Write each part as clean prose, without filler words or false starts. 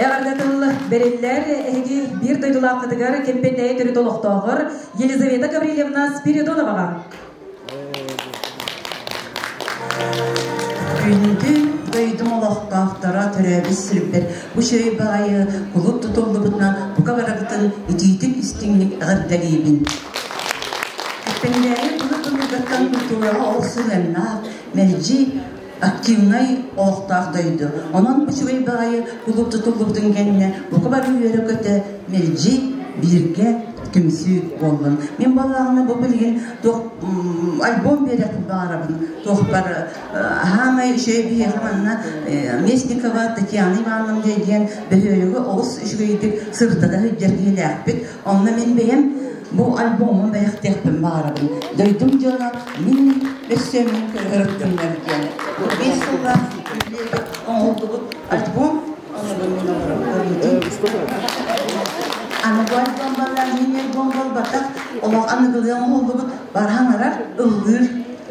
Эҕэрдэ тыл бэриллэр эһиги биир дойдулааххытыгар Кэмпэндээйи төрүт олохтооҕор Елизавета Гаврильевна Спиридоноваҕа. Күндү дойдум олохтоохторо, төрөөбүт сирбэр бу үчүгэй баҕайы кулууп тутуллубутунан бука барыгытын итиитик истиҥник эҕэрдэлиибин. Кэмпэндээйи былыр-былыргыттан культураҕа олус сыһыаннаах, мэлдьи активнай олохтоох дойду. Онон үчүгэй баҕайы кулууп тутуллубутун кэннэ бука бары үөрэ-көтө мэлдьи бииргэ түмсүү буоллун. Мин буоллаҕына бу билигин туох альбом биэрэхпин баҕарабын. Туохпар хаамай үчүгэй биһиэхэ манна Местникова Татьяна Ивановна диэн бөһүөлүгү олус үчүгэйдик сырдата сылдьар киһилээхпит. Онно мин бэйэм бу альбомун бэлэхтиэхпин баҕарабын. Дойдум дьоно мин өссө мин көрөрөттүмнэр диэн. Бу 5 сыллаах оҥоһуллубут альбом. Аны бу альбом баллар мин альбом буолбатах, олох аныгылыы оҥоһуллубут бараҥарар, ыллыыр.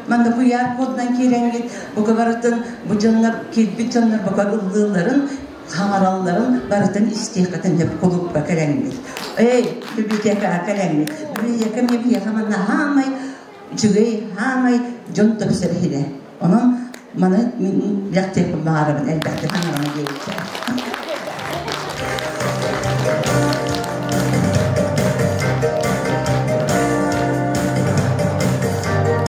Манна куйаар кодунан киирэҥҥит, бука барытын бу дьоннор, киирбит дьоннор бука ыллыылларын, хаҥаралларын барытын истиэххитин сөп кулуупка кэлэҥҥит. Эй, библиотекаҕа кэлэҥҥит. Библиотека мне биһиэхэ манна хаамай үчүгэй, хаамай дьон тупсар иһинэ. Онон маны мин лэхтиэхпин баҕарабын элбэхтик хаҥарама диэбиттэрэ.